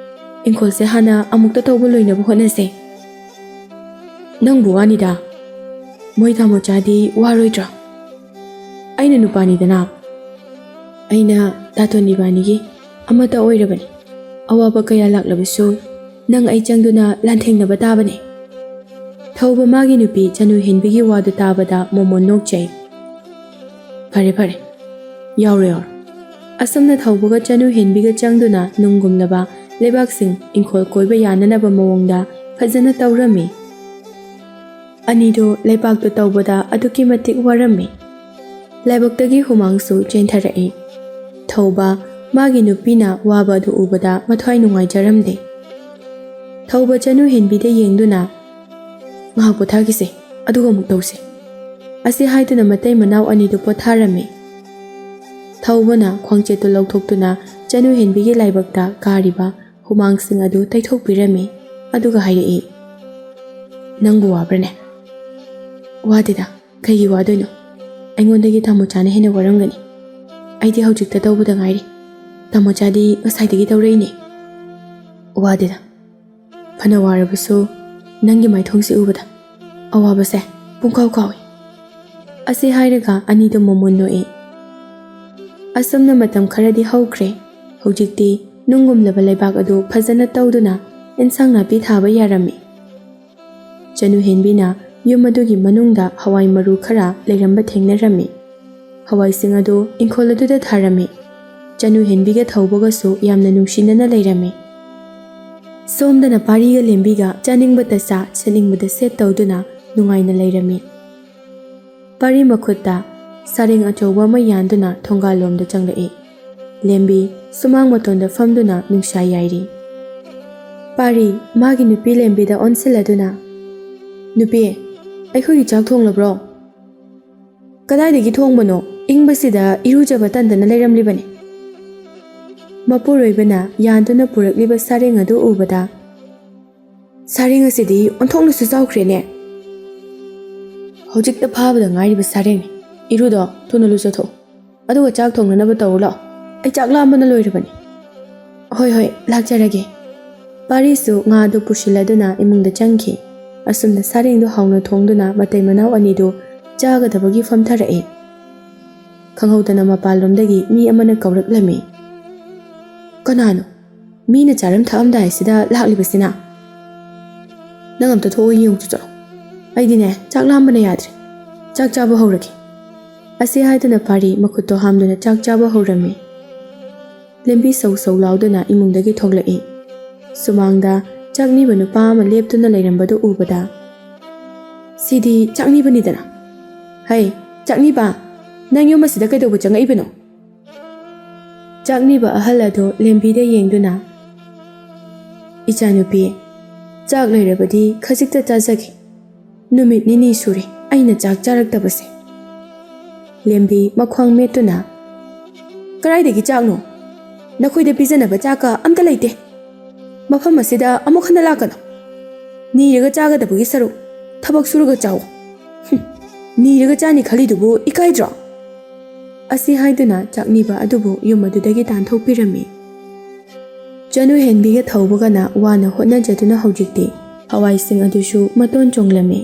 ꯏꯪꯈꯣꯜꯁꯦ ꯍꯥꯟꯅ ꯑꯃꯨꯛꯇ ꯇꯧꯕ ꯂꯣꯏꯅꯕ ꯍꯣꯠꯅꯁꯦ"꯫ "ꯅꯪꯕꯨ ꯋꯥꯅꯤꯗ꯫ ꯃꯣꯏ ꯇꯥꯃꯣꯆꯥꯗꯤ ꯋꯥꯔꯣꯏꯗ꯭ꯔꯣ? ꯑꯩꯅ ꯅꯨꯄꯥꯅꯤꯗꯅ꯫ ꯑꯩꯅ ꯇꯥꯇꯣꯟ ꯏꯕꯥꯅꯤꯒꯤ ꯑꯃꯠꯇ ꯑꯣꯏꯔꯕꯅꯤ꯫ ꯑꯋꯥꯕ ꯀꯌꯥ ꯂꯥꯛꯂꯕꯁꯨ ꯅꯪ ꯑꯩ ꯆꯪꯗꯨꯅ ꯂꯥꯟꯊꯦꯡꯅꯕ ꯇꯥꯕꯅꯤ"꯫ ꯊꯧꯕ ꯃꯥꯒꯤ ꯅꯨꯄꯤ ꯆꯅꯨ ꯍꯦꯟꯕꯤꯒꯤ ꯋꯥꯗꯨ ꯇꯥꯕꯗ ꯃꯣꯃꯣꯟ ꯅꯣꯛꯆꯩ꯫ "ꯐꯔꯦ ꯐꯔꯦ, ꯌꯥꯎꯔꯣ ꯌꯥꯎꯔꯣ"꯫ ꯑꯁꯨꯝꯅ ꯊꯧꯕꯒ ꯆꯅꯨ ꯍꯦꯟꯕꯤꯒ ꯆꯪꯗꯨꯅ ꯅꯨꯡꯒꯨꯝꯂꯕ ꯂꯩꯕꯥꯛꯁꯤꯡ ꯏꯪꯈꯣꯜ ꯀꯣꯏꯕ ꯌꯥꯅꯅꯕ ꯃꯑꯣꯡꯗ ꯐꯖꯅ ꯇꯧꯔꯝꯃꯤ꯫ ꯑꯅꯤꯗꯨ ꯂꯩꯕꯥꯛꯇꯨ ꯇꯧꯕꯗ ꯑꯗꯨꯛꯀꯤ ꯃꯇꯤꯛ ꯋꯥꯔꯝꯃꯤ꯫ ꯂꯥꯏꯕꯛꯇꯒꯤ ꯍꯨꯃꯥꯡꯁꯨ ꯆꯦꯟꯊꯔꯛꯏ꯫ ꯊꯧꯕ ꯃꯥꯒꯤ ꯅꯨꯄꯤꯅ ꯋꯥꯕ ꯑꯗꯨ ꯎꯕꯗ ꯃꯊ꯭ꯋꯥꯏ ꯅꯨꯡꯉꯥꯏꯖꯔꯝꯗꯦ꯫ ꯊꯧꯕ ꯆꯅꯨ ꯍꯦꯟꯕꯤꯗ ꯌꯦꯡꯗꯨꯅ, "ꯉꯥꯏꯍꯥꯛ ꯄꯣꯊꯥꯈꯤꯁꯦ, ꯑꯗꯨꯒ ꯑꯃꯨꯛ ꯇꯧꯁꯦ"꯫ ꯑꯁꯤ ꯍꯥꯏꯗꯨꯅ ꯃꯇꯩ ꯃꯅꯥꯎ ꯑꯅꯤꯗꯨ ꯄꯣꯊꯥꯔꯝꯃꯤ꯫ ꯊꯧꯕꯅ ꯈ꯭ꯋꯥꯡꯆꯦꯠꯇꯨ ꯂꯧꯊꯣꯛꯇꯨꯅ ꯆꯅꯨ ꯍꯦꯟꯕꯤꯒꯤ ꯂꯥꯏꯕꯛꯇ ꯀꯥꯔꯤꯕ ꯍꯨꯃꯥꯡꯁꯤꯡ ꯑꯗꯨ ꯇꯩꯊꯣꯛꯄꯤꯔꯝꯃꯤ꯫ ꯑꯗꯨꯒ ꯍꯥꯏꯔꯛꯏ, "ꯅꯪꯕꯨ ꯋꯥꯕ꯭ꯔꯅꯦ?" "ꯋꯥꯗꯦꯗ, ꯀꯩꯒꯤ ꯋꯥꯗꯣꯏꯅꯣ? ꯑꯩꯉꯣꯟꯗꯒꯤ ꯇꯥꯃꯣꯆꯥꯅ ꯍꯦꯟꯅ ꯋꯥꯔꯝꯒꯅꯤ꯫ ꯑꯩꯗꯤ ꯍꯧꯖꯤꯛꯇ ꯇꯧꯕꯗ ꯉꯥꯏꯔꯤ꯫ ꯇꯥꯃꯣꯆꯥꯗꯤ ꯉꯁꯥꯏꯗꯒꯤ ꯇꯧꯔꯛꯏꯅꯦ꯫" "ꯋꯥꯗꯦꯗ, ꯐꯅ ꯋꯥꯔꯕꯁꯨ ꯅꯪꯒꯤ ꯃꯥꯏꯊꯣꯡꯁꯤ ꯎꯕꯗ ꯑꯋꯥꯕꯁꯦ ꯄꯨꯡꯀꯥꯎ ꯀꯥꯎꯏ꯫" ꯑꯁꯤ ꯍꯥꯏꯔꯒ ꯑꯅꯤꯗꯨ ꯃꯃꯨꯟ ꯅꯣꯛꯏ꯫ ꯑꯁꯨꯝꯅ ꯃꯇꯝ ꯈꯔꯗꯤ ꯍꯧꯈ꯭ꯔꯦ꯫ ꯍꯧꯖꯤꯛꯇꯤ ꯅꯨꯡꯒꯨꯝꯂꯕ ꯂꯩꯕꯥꯛ ꯑꯗꯨ ꯐꯖꯅ ꯇꯧꯗꯨꯅ ꯏꯟꯁꯥꯡ ꯅꯥꯄꯤ ꯊꯥꯕ ꯌꯥꯔꯝꯃꯤ꯫ ꯆꯅꯨ ꯍꯦꯟꯕꯤꯅ ꯌꯨꯝ ꯑꯗꯨꯒꯤ ꯃꯅꯨꯡꯗ ꯍꯋꯥꯏ ꯃꯔꯨ ꯈꯔ ꯂꯩꯔꯝꯕ ꯊꯦꯡꯅꯔꯝꯃꯤ꯫ ꯍꯋꯥꯏꯁꯤꯡ ꯑꯗꯨ ꯏꯪꯈꯣꯜ ꯑꯗꯨꯗ ꯊꯥꯔꯝꯃꯤ꯫ ꯆꯅꯨ ꯍꯦꯟꯕꯤꯒ ꯊꯧꯕꯒꯁꯨ ꯌꯥꯝꯅ ꯅꯨꯡꯁꯤꯅꯅ ꯂꯩꯔꯝꯃꯤ꯫ ꯁꯣꯝꯗꯅ ꯄꯥꯔꯤꯒ ꯂꯦꯝꯕꯤꯒ ꯆꯥꯅꯤꯡꯕꯇ ꯆꯥ, ꯁꯦꯠꯅꯤꯡꯕꯗ ꯁꯦꯠ ꯇꯧꯗꯨꯅ ꯅꯨꯡꯉꯥꯏꯅ ꯂꯩꯔꯝꯃꯤ꯫ ꯄꯥꯔꯤ ꯃꯈꯨꯠꯇ ꯁꯥꯔꯦꯡ ꯑꯆꯧꯕ ꯑꯃ ꯌꯥꯟꯗꯨꯅ ꯊꯣꯡꯒꯥꯜꯂꯣꯝꯗ ꯆꯪꯂꯛꯏ꯫ ꯂꯦꯝꯕꯤ ꯁꯨꯃꯥꯡ ꯃꯇꯣꯟꯗ ꯐꯝꯗꯨꯅ ꯅꯨꯡꯁꯥ ꯌꯥꯏꯔꯤ꯫ ꯄꯥꯔꯤ ꯃꯥꯒꯤ ꯅꯨꯄꯤ ꯂꯦꯝꯕꯤꯗ ꯑꯣꯟꯁꯤꯜꯂꯗꯨꯅ, "ꯅꯨꯄꯤ, ꯑꯩꯈꯣꯏꯒꯤ ꯆꯥꯛ ꯊꯣꯡꯂꯕ꯭ꯔꯣ?" "ꯀꯗꯥꯏꯗꯒꯤ ꯊꯣꯡꯕꯅꯣ? ꯏꯪꯕꯁꯤꯗ ꯏꯔꯨꯖꯕ ꯇꯟꯗꯅ ꯂꯩꯔꯝꯂꯤꯕꯅꯤ꯫" ꯃꯄꯨꯔꯣꯏꯕꯅ ꯌꯥꯟꯗꯨꯅ ꯄꯨꯔꯛꯂꯤꯕ ꯁꯥꯔꯦꯡ ꯑꯗꯨ ꯎꯕꯗ, "ꯁꯥꯔꯦꯡ ꯑꯁꯤꯗꯤ ꯑꯣꯟꯊꯣꯛꯅꯁꯨ ꯆꯥꯎꯈ꯭ꯔꯦꯅꯦ꯫" "ꯍꯧꯖꯤꯛꯇ ꯐꯥꯕꯗ ꯉꯥꯏꯔꯤꯕ ꯁꯥꯔꯦꯡꯅꯤ꯫ ꯏꯔꯨꯗꯣ ꯊꯨꯅ ꯂꯨꯖꯊꯣꯛꯎ, ꯑꯗꯨꯒ ꯆꯥꯛ ꯊꯣꯡꯅꯅꯕ ꯇꯧꯔꯨ ꯂꯥꯛꯑꯣ꯫ ꯑꯩ ꯆꯥꯛ ꯂꯥꯝꯕꯅ ꯂꯣꯏꯔꯕꯅꯤ꯫" "ꯍꯣꯏ, ꯍꯣꯏ, ꯂꯥꯛꯆꯔꯒꯦ꯫" ꯄꯥꯔꯤꯁꯨ ꯉꯥ ꯑꯗꯨ ꯄꯨꯁꯤꯜꯂꯗꯨꯅ ꯏꯃꯨꯡꯗ ꯆꯪꯈꯤ꯫ ꯑꯁꯨꯝꯅ ꯁꯥꯔꯦꯡꯗꯨ ꯍꯥꯎꯅ ꯊꯣꯡꯗꯨꯅ ꯃꯇꯩ ꯃꯅꯥꯎ ꯑꯅꯤꯗꯨ ꯆꯥꯒꯗꯕꯒꯤ ꯐꯝꯊꯔꯛꯏ꯫ ꯈꯪꯍꯧꯗꯅ ꯃꯄꯥꯟꯂꯣꯝꯗꯒꯤ ꯃꯤ ꯑꯃꯅ ꯀꯧꯔꯛꯂꯝꯃꯤ꯫ "ꯀꯅꯥꯅꯣ? ꯃꯤꯅ ꯆꯥꯔꯝ ꯊꯛꯑꯝꯗꯥꯏꯁꯤꯗ ꯂꯥꯛꯂꯤꯕꯁꯤꯅ?" "ꯅꯪ ꯑꯝꯇ ꯊꯣꯛꯑꯣ ꯌꯦꯡꯉꯨꯆꯣ ꯆꯠꯂꯣ꯫ ꯑꯩꯗꯤꯅꯦ, ꯆꯥꯛ ꯂꯥꯝꯕꯅ ꯌꯥꯗ꯭ꯔꯦ꯫ ꯆꯥꯛ ꯆꯥꯕ ꯍꯧꯔꯒꯦ꯫" ꯑꯁꯤ ꯍꯥꯏꯗꯨꯅ ꯄꯥꯔꯤ ꯃꯈꯨꯠꯇꯣ ꯍꯥꯝꯗꯨꯅ ꯆꯥꯛ ꯆꯥꯕ ꯍꯧꯔꯝꯃꯤ꯫ ꯂꯦꯝꯕꯤ ꯁꯧ ꯁꯧ ꯂꯥꯎꯗꯨꯅ ꯏꯃꯨꯡꯗꯒꯤ ꯊꯣꯛꯂꯛꯏ꯫ ꯁꯨꯃꯥꯡꯗ ꯆꯥꯛꯅꯤꯕ ꯅꯨꯄꯥ ꯑꯃ ꯂꯦꯞꯇꯨꯅ ꯂꯩꯔꯝꯕꯗꯨ ꯎꯕꯗ, "ꯁꯤꯗꯤ ꯆꯥꯛꯅꯤꯕꯅꯤꯗꯅ꯫ ꯍꯩ, ꯆꯥꯛꯅꯤꯕ, ꯅꯪ ꯌꯨꯝ ꯑꯁꯤꯗ ꯀꯩꯗꯧꯕ ꯆꯪꯉꯛꯏꯕꯅꯣ?" ꯆꯥꯛꯅꯤꯕ ꯑꯍꯜ ꯑꯗꯨ ꯂꯦꯝꯕꯤꯗ ꯌꯦꯡꯗꯨꯅ, "ꯏꯆꯥꯅꯨꯄꯤ, ꯆꯥꯛ ꯂꯩꯔꯕꯗꯤ ꯈꯖꯤꯛꯇ ꯆꯥꯖꯒꯦ꯫ ꯅꯨꯃꯤꯠ ꯅꯤꯅꯤ ꯁꯨꯔꯦ ꯑꯩꯅ ꯆꯥꯛ ꯆꯥꯔꯛꯇꯕꯁꯦ꯫" ꯂꯦꯝꯕꯤ ꯃꯈ꯭ꯋꯥꯡ ꯃꯦꯠꯇꯨꯅ, "ꯀꯗꯥꯏꯗꯒꯤ ꯆꯥꯛꯅꯣ? "ꯅꯈꯣꯏꯗ ꯄꯤꯖꯅꯕ ꯆꯥꯛꯀ ꯑꯝꯇ ꯂꯩꯇꯦ꯫ ꯃꯐꯝ ꯑꯁꯤꯗ ꯑꯃꯨꯛ ꯍꯟꯅ ꯂꯥꯛꯀꯅꯨ꯫ ꯅꯤꯔꯒ ꯆꯥꯒꯗꯕꯒꯤ ꯁꯔꯨꯛ ꯊꯕꯛ ꯁꯨꯔꯒ ꯆꯥꯎ꯫ ꯍꯨꯝ, ꯅꯤꯔꯒ ꯆꯥꯅꯤ ꯈꯜꯂꯤꯗꯨꯕꯨ ꯏꯀꯥꯏꯗ꯭ꯔꯣ?" ꯑꯁꯤ ꯍꯥꯏꯗꯨꯅ ꯆꯥꯛꯅꯤꯕ ꯑꯗꯨꯕꯨ ꯌꯨꯝ ꯑꯗꯨꯗꯒꯤ ꯇꯥꯟꯊꯣꯛꯄꯤꯔꯝꯃꯤ꯫ ꯆꯅꯨ ꯍꯦꯟꯕꯤꯒ ꯊꯧꯕꯒꯅ ꯋꯥꯅ ꯍꯣꯠꯅꯖꯗꯨꯅ ꯍꯧꯖꯤꯛꯇꯤ ꯍꯋꯥꯏꯁꯤꯡ ꯑꯗꯨꯁꯨ ꯃꯇꯣꯟ ꯆꯣꯡꯂꯝꯃꯤ꯫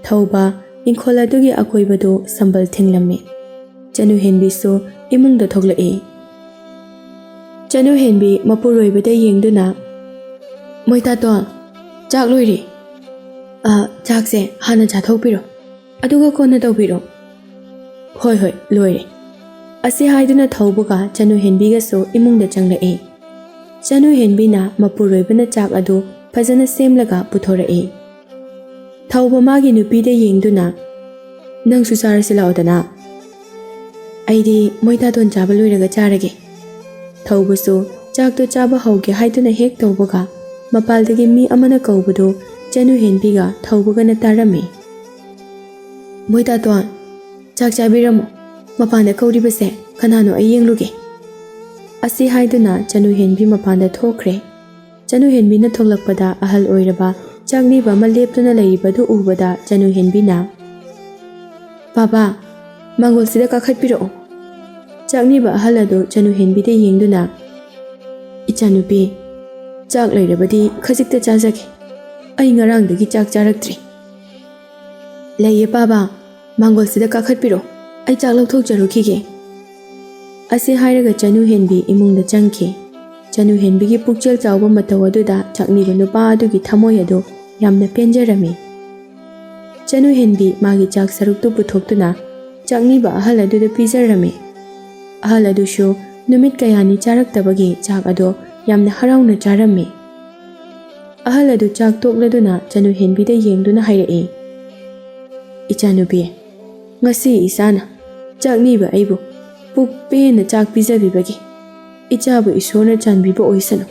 ꯊꯧꯕ ꯏꯪꯈꯣꯜ ꯑꯗꯨꯒꯤ ꯑꯀꯣꯏꯕꯗꯨ ꯁꯝꯕꯜ ꯊꯤꯡꯂꯝꯃꯤ꯫ ꯆꯅꯨ ꯍꯦꯟꯕꯤꯁꯨ ꯏꯃꯨꯡꯗ ꯊꯣꯛꯂꯛꯏ꯫ ꯆꯅꯨ ꯍꯦꯟꯕꯤ ꯃꯄꯨꯔꯣꯏꯕꯗ ꯌꯦꯡꯗꯨꯅ, "ꯃꯣꯏꯇꯥꯇꯣꯟ, ꯆꯥꯛ ꯂꯣꯏꯔꯦ꯫ ꯑ, ꯆꯥꯛꯁꯦ ꯍꯥꯟꯅ ꯆꯥꯊꯣꯛꯄꯤꯔꯣ, ꯑꯗꯨꯒ ꯀꯣꯟꯅ ꯇꯧꯕꯤꯔꯣ꯫" "ꯍꯣꯏ, ꯍꯣꯏ, ꯂꯣꯏꯔꯦ꯫" ꯑꯁꯤ ꯍꯥꯏꯗꯨꯅ ꯊꯧꯕꯒ ꯆꯅꯨ ꯍꯦꯟꯕꯤꯒꯁꯨ ꯏꯃꯨꯡꯗ ꯆꯪꯂꯛꯏ꯫ ꯆꯅꯨ ꯍꯦꯟꯕꯤꯅ ꯃꯄꯨꯔꯣꯏꯕꯅ ꯆꯥꯛ ꯑꯗꯨ ꯐꯖꯅ ꯁꯦꯝꯂꯒ ꯄꯨꯊꯣꯔꯛꯏ꯫ ꯊꯧꯕ ꯃꯥꯒꯤ ꯅꯨꯄꯤꯗ ꯌꯦꯡꯗꯨꯅ, "ꯅꯪꯁꯨ ꯆꯥꯔꯁꯤ ꯂꯥꯛꯑꯣꯗꯅ꯫ ꯑꯩꯗꯤ ꯃꯣꯏꯇꯥꯇꯣꯟ ꯆꯥꯕ ꯂꯣꯏꯔꯒ ꯆꯥꯔꯒꯦ꯫" ꯊꯧꯕꯁꯨ ꯆꯥꯛꯇꯣ ꯆꯥꯕ ꯍꯧꯒꯦ ꯍꯥꯏꯗꯨꯅ ꯍꯦꯛ ꯇꯧꯕꯒ, ꯃꯄꯥꯜꯗꯒꯤ ꯃꯤ ꯑꯃꯅ ꯀꯧꯕꯗꯨ ꯆꯅꯨ ꯍꯦꯟꯕꯤꯒ ꯊꯧꯕꯒꯅ ꯇꯥꯔꯝꯃꯤ꯫ "ꯃꯣꯏꯇꯥꯇꯣꯟ, ꯆꯥꯛ ꯆꯥꯕꯤꯔꯝꯃꯣ꯫ ꯃꯄꯥꯟꯗ ꯀꯧꯔꯤꯕꯁꯦ ꯀꯅꯥꯅꯣ ꯑꯩ ꯌꯦꯡꯂꯨꯒꯦ꯫" ꯑꯁꯤ ꯍꯥꯏꯗꯨꯅ ꯆꯅꯨ ꯍꯦꯟꯕꯤ ꯃꯄꯥꯟꯗ ꯊꯣꯛꯈ꯭ꯔꯦ꯫ ꯆꯅꯨ ꯍꯦꯟꯕꯤꯅ ꯊꯣꯛꯂꯛꯄꯗ ꯑꯍꯜ ꯑꯣꯏꯔꯕ ꯆꯥꯛꯅꯤꯕ ꯑꯃ ꯂꯦꯞꯇꯨꯅ ꯂꯩꯔꯤꯕꯗꯨ ꯎꯕꯗ ꯆꯅꯨ ꯍꯦꯟꯕꯤꯅ, "ꯄꯥꯕꯥ, ꯃꯥꯡꯒꯣꯜꯁꯤꯗ ꯀꯥꯈꯠꯄꯤꯔꯛꯑꯣ꯫" ꯆꯥꯛꯅꯤꯕ ꯑꯍꯜ ꯑꯗꯨ ꯆꯅꯨ ꯍꯦꯟꯕꯤꯗ ꯌꯦꯡꯗꯨꯅ, "ꯏꯆꯥꯅꯨꯄꯤ, ꯆꯥꯛ ꯂꯩꯔꯕꯗꯤ ꯈꯖꯤꯛꯇ ꯆꯥꯖꯒꯦ꯫ ꯑꯩ ꯉꯔꯥꯡꯗꯒꯤ ꯆꯥꯛ ꯆꯥꯔꯛꯇ꯭ꯔꯤ꯫" "ꯂꯩꯌꯦ ꯄꯥꯕꯥ, ꯃꯥꯡꯒꯣꯜꯁꯤꯗ ꯀꯥꯈꯠꯄꯤꯔꯣ, ꯑꯩ ꯆꯥꯛ ꯂꯧꯊꯣꯛꯆꯔꯨꯈꯤꯒꯦ꯫" ꯑꯁꯤ ꯍꯥꯏꯔꯒ ꯆꯅꯨ ꯍꯦꯟꯕꯤ ꯏꯃꯨꯡꯗ ꯆꯪꯈꯤ꯫ ꯆꯅꯨ ꯍꯦꯟꯕꯤꯒꯤ ꯄꯨꯛꯆꯦꯜ ꯆꯥꯎꯕ ꯃꯇꯧ ꯑꯗꯨꯗ ꯆꯥꯛꯅꯤꯕ ꯅꯨꯄꯥ ꯑꯗꯨꯒꯤ ꯊꯃꯣꯏ ꯑꯗꯨ ꯌꯥꯝꯅ ꯄꯦꯟꯖꯔꯝꯃꯤ꯫ ꯆꯅꯨ ꯍꯦꯟꯕꯤ ꯃꯥꯒꯤ ꯆꯥꯛ ꯁꯔꯨꯛꯇꯨ ꯄꯨꯊꯣꯛꯇꯨꯅ ꯆꯥꯛꯅꯤꯕ ꯑꯍꯜ ꯑꯗꯨꯗ ꯄꯤꯖꯔꯝꯃꯤ꯫ ꯑꯍꯜ ꯑꯗꯨꯁꯨ ꯅꯨꯃꯤꯠ ꯀꯌꯥꯅꯤ ꯆꯥꯔꯛꯇꯕꯒꯤ ꯆꯥꯛ ꯑꯗꯣ ꯌꯥꯝꯅ ꯍꯔꯥꯎꯅ ꯆꯥꯔꯝꯃꯤ꯫ ꯑꯍꯜ ꯑꯗꯨ ꯆꯥꯛ ꯇꯣꯛꯂꯗꯨꯅ ꯆꯅꯨ ꯍꯦꯟꯕꯤꯗ ꯌꯦꯡꯗꯨꯅ ꯍꯥꯏꯔꯛꯏ, "ꯏꯆꯥꯅꯨꯄꯤ, ꯉꯁꯤ ꯏꯆꯥꯅ ꯆꯥꯛꯅꯤꯕ ꯑꯩꯕꯨ ꯄꯨꯛ ꯄꯦꯟꯅ ꯆꯥꯛ ꯄꯤꯖꯕꯤꯕꯒꯤ ꯏꯆꯥꯕꯨ ꯏꯁꯣꯔꯅ ꯆꯥꯟꯕꯤꯕ ꯑꯣꯏꯁꯅꯨ꯫"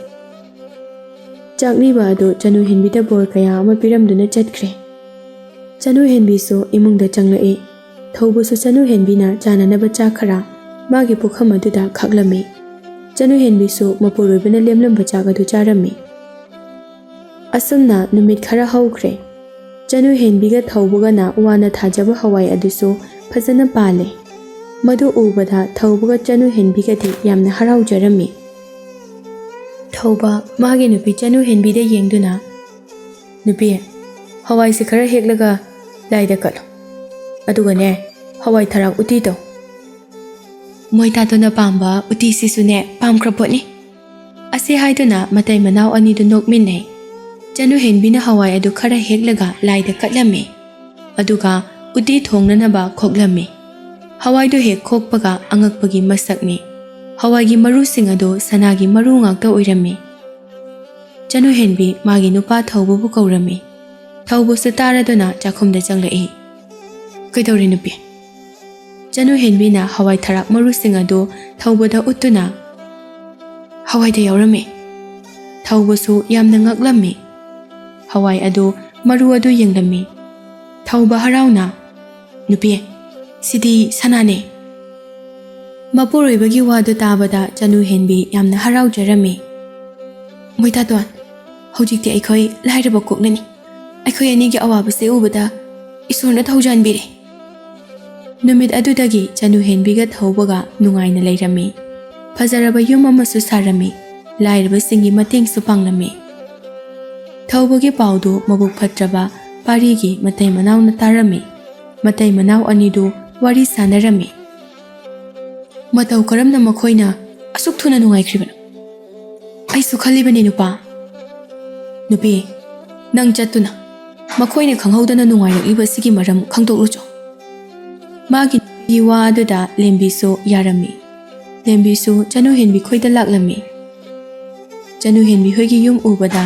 ꯆꯥꯛꯅꯤꯕ ꯑꯗꯨ ꯆꯅꯨ ꯍꯦꯟꯕꯤꯗ ꯕꯣꯔ ꯀꯌꯥ ꯑꯃ ꯄꯤꯔꯝꯗꯨꯅ ꯆꯠꯈ꯭ꯔꯦ꯫ ꯆꯅꯨ ꯍꯦꯟꯕꯤꯁꯨ ꯏꯃꯨꯡꯗ ꯆꯪꯂꯛꯏ꯫ ꯊꯧꯕꯁꯨ ꯆꯅꯨ ꯍꯦꯟꯕꯤꯅ ꯆꯥꯅꯅꯕ ꯆꯥꯛ ꯈꯔ ꯃꯥꯒꯤ ꯄꯨꯈꯝ ꯑꯗꯨꯗ ꯈꯥꯛꯂꯝꯃꯤ꯫ ꯆꯅꯨ ꯍꯦꯟꯕꯤꯁꯨ ꯃꯄꯨꯔꯣꯏꯕꯅ ꯂꯦꯝꯂꯝꯕ ꯆꯥꯛ ꯑꯗꯨ ꯆꯥꯔꯝꯃꯤ꯫ ꯑꯁꯨꯝꯅ ꯅꯨꯃꯤꯠ ꯈꯔ ꯍꯧꯈ꯭ꯔꯦ꯫ ꯆꯅꯨ ꯍꯦꯟꯕꯤꯒ ꯊꯧꯕꯒꯅ ꯋꯥꯅ ꯊꯥꯖꯕ ꯍꯋꯥꯏ ꯑꯗꯨꯁꯨ ꯐꯖꯅ ꯄꯥꯜꯂꯦ꯫ ꯃꯗꯨ ꯎꯕꯗ ꯊꯧꯕꯒ ꯆꯅꯨ ꯍꯦꯟꯕꯤꯒꯗꯤ ꯌꯥꯝꯅ ꯍꯔꯥꯎꯖꯔꯝꯃꯤ꯫ ꯊꯧꯕ ꯃꯥꯒꯤ ꯅꯨꯄꯤ ꯆꯅꯨ ꯍꯦꯟꯕꯤꯗ ꯌꯦꯡꯗꯨꯅ, "ꯅꯨꯄꯤ, ꯍꯋꯥꯏꯁꯦ ꯈꯔ ꯍꯦꯛꯂꯒ ꯂꯥꯏꯗ ꯀꯠꯂꯣ꯫ ꯑꯗꯨꯒꯅꯦ, ꯍꯋꯥꯏ ꯊꯔꯥꯛ ꯎꯇꯤ ꯇꯧ꯫ ꯃꯣꯏꯇꯥꯗꯣꯅ ꯄꯥꯝꯕ ꯎꯇꯤꯁꯤꯁꯨꯅꯦ ꯄꯥꯝꯈ꯭ꯔ ꯄꯣꯠꯅꯤ"꯫ ꯑꯁꯤ ꯍꯥꯏꯗꯨꯅ ꯃꯇꯩ ꯃꯅꯥꯎ ꯑꯅꯤꯗꯨ ꯅꯣꯛꯃꯤꯟꯅꯩ꯫ ꯆꯅꯨ ꯍꯦꯟꯕꯤꯅ ꯍꯋꯥꯏ ꯑꯗꯨ ꯈꯔ ꯍꯦꯛꯂꯒ ꯂꯥꯏꯗ ꯀꯠꯂꯝꯃꯤ꯫ ꯑꯗꯨꯒ ꯎꯇꯤ ꯊꯣꯡꯅꯅꯕ ꯈꯣꯛꯂꯝꯃꯤ꯫ ꯍꯋꯥꯏꯗꯨ ꯍꯦꯛ ꯈꯣꯛꯄꯒ ꯑꯉꯛꯄꯒꯤ ꯃꯁꯛꯅꯤ꯫ ꯍꯋꯥꯏꯒꯤ ꯃꯔꯨꯁꯤꯡ ꯑꯗꯨ ꯁꯅꯥꯒꯤ ꯃꯔꯨ ꯉꯥꯛꯇ ꯑꯣꯏꯔꯝꯃꯤ꯫ ꯆꯅꯨ ꯍꯦꯟꯕꯤ ꯃꯥꯒꯤ ꯅꯨꯄꯥ ꯊꯧꯕꯕꯨ ꯀꯧꯔꯝꯃꯤ꯫ ꯊꯧꯕꯁꯨ ꯇꯥꯔꯗꯨꯅ ꯆꯥꯛꯈꯨꯝꯗ ꯆꯪꯂꯛꯏ꯫ "ꯀꯩꯗꯧꯔꯦ ꯅꯨꯄꯤ?" ꯆꯅꯨ ꯍꯦꯟꯕꯤꯅ ꯍꯋꯥꯏ ꯊꯔꯥꯛ ꯃꯔꯨꯁꯤꯡ ꯑꯗꯨ ꯊꯧꯕꯗ ꯎꯠꯇꯨꯅ, "ꯍꯋꯥꯏꯗ ꯌꯥꯎꯔꯝꯃꯤ"꯫ ꯊꯧꯕꯁꯨ ꯌꯥꯝꯅ ꯉꯛꯂꯝꯃꯤ꯫ ꯍꯋꯥꯏ ꯑꯗꯨ, ꯃꯔꯨ ꯑꯗꯨ ꯌꯦꯡꯂꯝꯃꯤ꯫ ꯊꯧꯕ ꯍꯔꯥꯎꯅ, "ꯅꯨꯄꯤ, ꯁꯤꯗꯤ ꯁꯅꯥꯅꯦ"꯫ ꯃꯄꯨꯔꯣꯏꯕꯒꯤ ꯋꯥꯗꯨ ꯇꯥꯕꯗ ꯆꯅꯨ ꯍꯦꯟꯕꯤ ꯌꯥꯝꯅ ꯍꯔꯥꯎꯖꯔꯝꯃꯤ꯫ "ꯃꯣꯏꯇꯥꯇꯣꯟ, ꯍꯧꯖꯤꯛꯇꯤ ꯑꯩꯈꯣꯏ ꯂꯥꯏꯔꯕ ꯀꯣꯛꯅꯅꯤ꯫ ꯑꯩꯈꯣꯏ ꯑꯅꯤꯒꯤ ꯑꯋꯥꯕꯁꯦ ꯎꯕꯗ ꯏꯁꯣꯔꯅ ꯊꯧꯖꯥꯟꯕꯤꯔꯦ"꯫ ꯅꯨꯃꯤꯠ ꯑꯗꯨꯗꯒꯤ ꯆꯅꯨ ꯍꯦꯟꯕꯤꯒ ꯊꯧꯕꯒ ꯅꯨꯡꯉꯥꯏꯅ ꯂꯩꯔꯝꯃꯤ꯫ ꯐꯖꯔꯕ ꯌꯨꯝ ꯑꯃꯁꯨ ꯁꯥꯔꯝꯃꯤ꯫ ꯂꯥꯏꯔꯕꯁꯤꯡꯒꯤ ꯃꯇꯦꯡꯁꯨ ꯄꯥꯡꯂꯝꯃꯤ꯫ ꯊꯧꯕꯒꯤ ꯄꯥꯎꯗꯨ ꯃꯕꯨꯛ ꯐꯠꯇ꯭ꯔꯕ ꯄꯥꯔꯤꯒꯤ ꯃꯇꯩ ꯃꯅꯥꯎꯅ ꯇꯥꯔꯝꯃꯤ꯫ ꯃꯇꯩ ꯃꯅꯥꯎ ꯑꯅꯤꯗꯨ ꯋꯥꯔꯤ ꯁꯥꯟꯅꯔꯝꯃꯤ꯫ "ꯃꯇꯧ ꯀꯔꯝꯅ ꯃꯈꯣꯏꯅ ꯑꯁꯨꯛ ꯊꯨꯅ ꯅꯨꯡꯉꯥꯏꯈ꯭ꯔꯤꯕꯅꯣ? ꯑꯩꯁꯨ ꯈꯜꯂꯤꯕꯅꯤ ꯅꯨꯄꯥ꯫ ꯅꯨꯄꯤ, ꯅꯪ ꯆꯠꯇꯨꯅ ꯃꯈꯣꯏꯅ ꯈꯪꯍꯧꯗꯅ ꯅꯨꯡꯉꯥꯏꯔꯛꯂꯤꯕꯁꯤꯒꯤ ꯃꯔꯝ ꯈꯪꯗꯣꯛꯂꯨꯆꯣ"꯫ ꯃꯥꯒꯤ ꯅꯨꯄꯤꯒꯤ ꯋꯥ ꯑꯗꯨꯗ ꯂꯦꯝꯕꯤꯁꯨ ꯌꯥꯔꯝꯃꯤ꯫ ꯂꯦꯝꯕꯤꯁꯨ ꯆꯅꯨ ꯍꯦꯟꯕꯤ ꯈꯣꯏꯗ ꯂꯥꯛꯂꯝꯃꯤ꯫ ꯆꯅꯨ ꯍꯦꯟꯕꯤ ꯍꯣꯏꯒꯤ ꯌꯨꯝ ꯎꯕꯗ,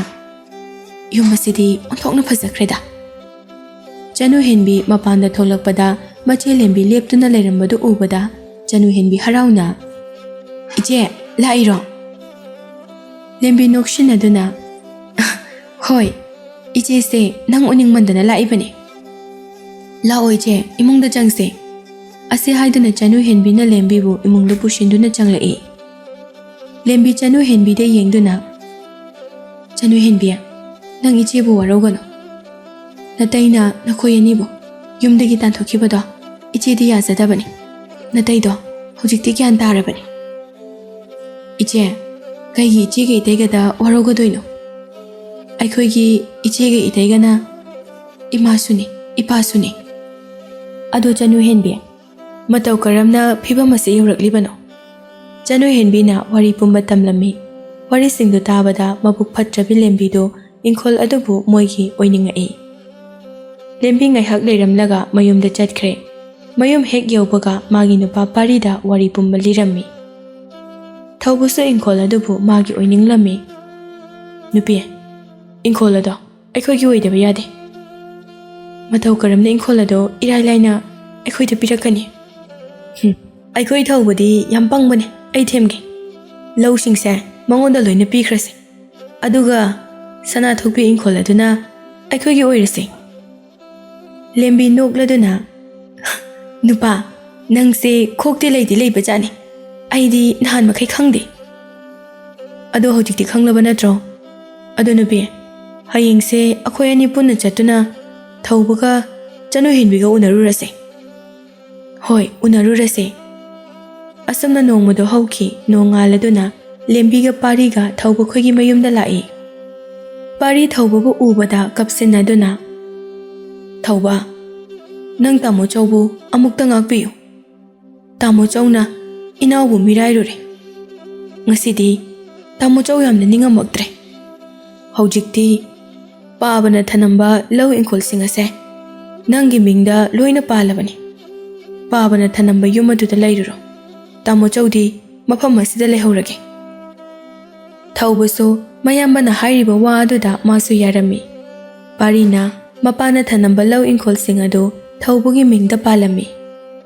"ꯌꯨꯝ ꯑꯁꯤꯗꯤ ꯑꯣꯟꯊꯣꯛꯅ ꯐꯖꯈ꯭ꯔꯦꯗ"꯫ ꯆꯅꯨ ꯍꯦꯟꯕꯤ ꯃꯄꯥꯟꯗ ꯊꯣꯛꯂꯛꯄꯗ ꯃꯆꯦ ꯂꯦꯝꯕꯤ ꯂꯦꯞꯇꯨꯅ ꯂꯩꯔꯝꯕꯗꯨ ꯎꯕꯗ ꯆꯅꯨ ꯍꯦꯟꯕꯤ ꯍꯔꯥꯎꯅ, "ꯏꯆꯦ, ꯂꯥꯛꯏꯔꯣ?" ꯂꯦꯝꯕꯤ ꯅꯣꯛꯁꯤꯟꯅꯗꯨꯅ, "ꯍꯣꯏ, ꯏꯆꯦꯁꯦ ꯅꯪ ꯎꯅꯤꯡꯃꯟꯗꯅ ꯂꯥꯛꯏꯕꯅꯦ꯫ ꯂꯥꯛꯑꯣ ꯏꯆꯦ, ꯏꯃꯨꯡꯗ ꯆꯪꯁꯦ"꯫ ꯑꯁꯤ ꯍꯥꯏꯗꯨꯅ ꯆꯅꯨ ꯍꯦꯟꯕꯤꯅ ꯂꯦꯝꯕꯤꯕꯨ ꯏꯃꯨꯡꯗ ꯄꯨꯁꯤꯟꯗꯨꯅ ꯆꯪꯂꯛꯏ꯫ ꯂꯦꯝꯕꯤ ꯆꯅꯨ ꯍꯦꯟꯕꯤꯗ ꯌꯦꯡꯗꯨꯅ, "ꯆꯅꯨ ꯍꯦꯟꯕꯤ, ꯅꯪ ꯏꯆꯦꯕꯨ ꯋꯥꯔꯧꯒꯅꯨ꯫ ꯅꯇꯩꯅ ꯅꯈꯣꯏ ꯑꯅꯤꯕꯨ ꯌꯨꯝꯗꯒꯤ ꯇꯥꯟꯊꯣꯛꯈꯤꯕꯗꯣ ꯏꯆꯦꯗꯤ ꯌꯥꯖꯗꯕꯅꯤ꯫ ꯅꯇꯩꯗꯣ ꯍꯧꯖꯤꯛꯇꯤ ꯒ꯭ꯌꯥꯟ ꯇꯥꯔꯕꯅꯤ꯫" "ꯏꯆꯦ, ꯀꯩꯒꯤ ꯏꯆꯦꯒ ꯏꯇꯩꯒꯗ ꯋꯥꯔꯧꯒꯗꯣꯏꯅꯣ? ꯑꯩꯈꯣꯏꯒꯤ ꯏꯆꯦꯒ ꯏꯇꯩꯒꯅ ꯏꯃꯥꯁꯨꯅꯤ, ꯏꯄꯥꯁꯨꯅꯤ꯫" "ꯑꯗꯣ ꯆꯅꯨ ꯍꯦꯟꯕꯤ, ꯃꯇꯧ ꯀꯔꯝꯅ ꯐꯤꯕꯝ ꯑꯁꯤ ꯌꯧꯔꯛꯂꯤꯕꯅꯣ?" ꯆꯅꯨ ꯍꯦꯟꯕꯤꯅ ꯋꯥꯔꯤ ꯄꯨꯝꯕ ꯇꯝꯂꯝꯃꯤ꯫ ꯋꯥꯔꯤꯁꯤꯡꯗꯨ ꯇꯥꯕꯗ ꯃꯕꯨꯛ ꯐꯠꯇ꯭ꯔꯕꯤ ꯂꯦꯝꯕꯤꯗꯨ ꯏꯪꯈꯣꯜ ꯑꯗꯨꯕꯨ ꯃꯣꯏꯒꯤ ꯑꯣꯏꯅꯤꯡꯉꯛꯏ꯫ ꯂꯦꯝꯕꯤ ꯉꯥꯏꯍꯥꯛ ꯂꯩꯔꯝꯂꯒ ꯃꯌꯨꯝꯗ ꯆꯠꯈ꯭ꯔꯦ꯫ ꯃꯌꯨꯝ ꯍꯦꯛ ꯌꯧꯕꯒ ꯃꯥꯒꯤ ꯅꯨꯄꯥ ꯄꯥꯔꯤꯗ ꯋꯥꯔꯤ ꯄꯨꯝꯕ ꯂꯤꯔꯝꯃꯤ꯫ ꯊꯧꯕꯁꯨ ꯏꯪꯈꯣꯜ ꯑꯗꯨꯕꯨ ꯃꯥꯒꯤ ꯑꯣꯏꯅꯤꯡꯂꯝꯃꯤ꯫ "ꯅꯨꯄꯤ, ꯏꯪꯈꯣꯜ ꯑꯗꯣ ꯑꯩꯈꯣꯏꯒꯤ ꯑꯣꯏꯗꯕ ꯌꯥꯗꯦ꯫ ꯃꯇꯧ ꯀꯔꯝꯅ ꯏꯪꯈꯣꯜ ꯑꯗꯣ ꯏꯔꯥꯏ ꯂꯥꯏꯅ ꯑꯩꯈꯣꯏꯗ ꯄꯤꯔꯛꯀꯅꯤ?" "ꯍꯨꯝ, ꯑꯩꯈꯣꯏ ꯊꯧꯕꯗꯤ ꯌꯥꯝ ꯄꯪꯕꯅꯦ, ꯑꯩ ꯊꯦꯝꯒꯦ꯫ ꯂꯧꯁꯤꯡꯁꯦ ꯃꯉꯣꯟꯗ ꯂꯣꯏꯅ ꯄꯤꯈ꯭ꯔꯁꯦ꯫ ꯑꯗꯨꯒ ꯁꯅꯥꯊꯣꯛꯄꯤ ꯏꯪꯈꯣꯜ ꯑꯗꯨꯅ ꯑꯩꯈꯣꯏꯒꯤ ꯑꯣꯏꯔꯁꯦ꯫" ꯂꯦꯝꯕꯤ ꯅꯣꯛꯂꯗꯨꯅ, "ꯅꯨꯄꯥ, ꯅꯪꯁꯦ ꯈꯣꯛꯇꯤ ꯂꯩꯗꯤ ꯂꯩꯕꯖꯥꯠꯅꯤ꯫ ꯑꯩꯗꯤ ꯅꯍꯥꯟ ꯃꯈꯩ ꯈꯪꯗꯦ꯫ ꯑꯗꯣ ꯍꯧꯖꯤꯛꯇꯤ ꯈꯪꯂꯕ ꯅꯠꯇ꯭ꯔꯣ? ꯑꯗꯣ ꯅꯨꯄꯤ, ꯍꯌꯦꯡꯁꯦ ꯑꯩꯈꯣꯏ ꯑꯅꯤ ꯄꯨꯟꯅ ꯆꯠꯇꯨꯅ ꯊꯧꯕꯒ ꯆꯅꯨ ꯍꯦꯟꯕꯤꯒ ꯎꯅꯔꯨꯔꯁꯦ꯫" "ꯍꯣꯏ, ꯎꯅꯔꯨꯔꯁꯦ꯫" ꯑꯁꯨꯝꯅ ꯅꯣꯡꯃꯗꯣ ꯍꯧꯈꯤ꯫ ꯅꯣꯡꯉꯥꯜꯂꯗꯨꯅ ꯂꯦꯝꯕꯤꯒ ꯄꯥꯔꯤꯒ ꯊꯧꯕ ꯈꯣꯏꯒꯤ ꯃꯌꯨꯝꯗ ꯂꯥꯛꯏ꯫ ꯄꯥꯔꯤ ꯊꯧꯕꯕꯨ ꯎꯕꯗ ꯀꯞꯁꯤꯟꯅꯗꯨꯅ, "ꯊꯧꯕ, ꯅꯪ ꯇꯥꯃꯣ ꯆꯧꯕꯨ ꯑꯃꯨꯛꯇ ꯉꯥꯛꯄꯤꯌꯨ꯫ ꯇꯥꯃꯣ ꯆꯧꯅ ꯏꯅꯥꯎꯕꯨ ꯃꯤꯔꯥꯏꯔꯨꯔꯦ꯫ ꯉꯁꯤꯗꯤ ꯇꯥꯃꯣ ꯆꯧ ꯌꯥꯝꯅ ꯅꯤꯡꯉꯝꯃꯛꯇ꯭ꯔꯦ꯫ ꯍꯧꯖꯤꯛꯇꯤ ꯄꯥꯕꯅ ꯊꯅꯝꯕ ꯂꯧ ꯏꯪꯈꯣꯜꯁꯤꯡ ꯑꯁꯦ ꯅꯪꯒꯤ ꯃꯤꯡꯗ ꯂꯣꯏꯅ ꯄꯥꯜꯂꯕꯅꯤ꯫ ꯄꯥꯕꯅ ꯊꯅꯝꯕ ꯌꯨꯝ ꯑꯗꯨꯗ ꯂꯩꯔꯨꯔꯣ꯫ ꯇꯥꯃꯣ ꯆꯧꯗꯤ ꯃꯐꯝ ꯑꯁꯤꯗ ꯂꯩꯍꯧꯔꯒꯦ꯫" ꯊꯧꯕꯁꯨ ꯃꯌꯥꯝꯕꯅ ꯍꯥꯏꯔꯤꯕ ꯋꯥ ꯑꯗꯨꯗ ꯃꯥꯁꯨ ꯌꯥꯔꯝꯃꯤ꯫ ꯄꯥꯔꯤꯅ ꯃꯄꯥꯅ ꯊꯅꯝꯕ ꯂꯧ ꯏꯪꯈꯣꯜꯁꯤꯡ ꯑꯗꯨ ꯊꯧꯕꯒꯤ ꯃꯤꯡꯗ ꯄꯥꯜꯂꯝꯃꯤ꯫